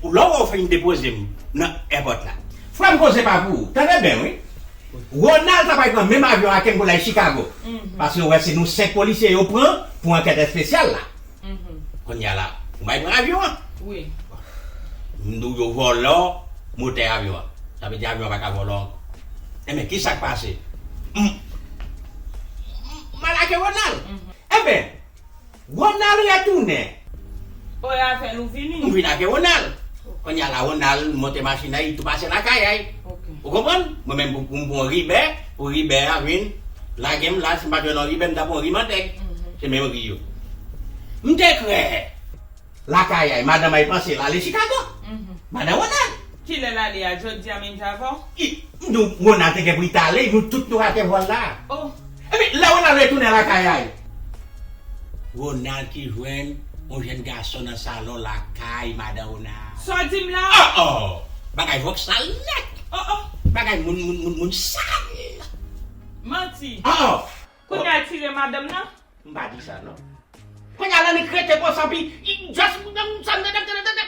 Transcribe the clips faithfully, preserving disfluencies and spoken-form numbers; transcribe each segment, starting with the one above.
Pou lè w fin depoze m nan èpòt la. Frè m, koze pa pou ou. Tande byen, wi. Ronald ta pral pran menm avyon ak m pou l al Chicago. Paske w wè se nou senk polisye yo pran pou ankèt espesyal la. Kounye a la, ou bay pran avyon an. Wi. M di w yo vòlò motè avyon an. Sa vle di avyon an pa ka vòlò ankò. Enben, ki sa k pase? M, m al ak Ronald. Enben, Ronald retounen. Ou avè l ou vini? M vin avè Ronald. Kounye a la, Ronald monte machin nan, li tou pase lakay a. Ou konprann? Mwen menm pou, pou m pran yon ribè, pou ribè a vin lage m la, si m pa t jwenn yon ribè, m ta pran yon rimantèg. Se menm ri yo. M te kwè lakay a, madanm a panse l ale Chicago. Madanm Ronald. Kilè l ale a? Jodi a menm jan avè w? M di w, Ronald te gen pou li t ale, nou tout nou rate vòl la. Oh. Epi, lè Ronald retounen lakay a, Ronald ki jwenn yon jèn gason nan salon lakay madan Ronald. Sa w di m la? Oh, oh! Bagay vòksal nèt! Oh, oh! Bagay moun, moun, moun, moun sal! Manti! Oh, oh! Kounye a tire madanm nan? M pa di sa, non. Kounye a la, li krete konsa, pi, li just, m, m, sa, m, m, m, m, m.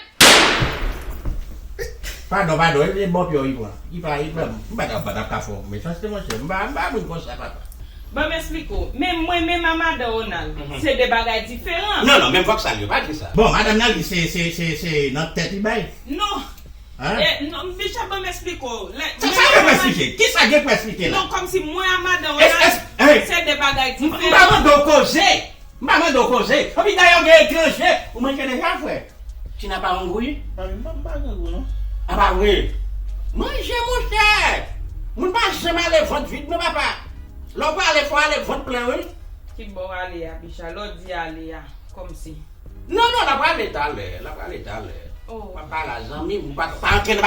Padon, padon, e, e bò pye w li pran. Li pa, li pran. M pa t ap, pa t ap ka fè w mechanste, monchè. M pa, m pa moun konsa, papa. Ban m esplike w. Men mwen menm a madan Ronald, se de bagay diferan. Non, non, menm vòksal yo, pa di sa. Bon, madanm nan, li, se, se, se, se nan tèt li bay. Non. Hein? E, non, Michel, ban m esplike w. Sa, sa gen pou esplike? Kisa gen pou esplike la? Non, kòmsi mwen a madan Ronald, se de bagay diferan. M pa mande w koze. M pa mande w koze. Epi dayè w gen etranje. Ou manje deja, frè? Tina pa grangou, wi? Pa, m pa, m pa grangou, non. A, pa vre? Manje, monchè! Moun pa janm ale vant vid, non, papa. Lè w prale, fò w ale vant plen, wi. Ki bò w ale a, Bicha? Lè w di ale a, kòmsi. Non, non, l ap prale talè, l ap prale talè. Oh. W ap pale a zanmi m, ou pa, pa antre nan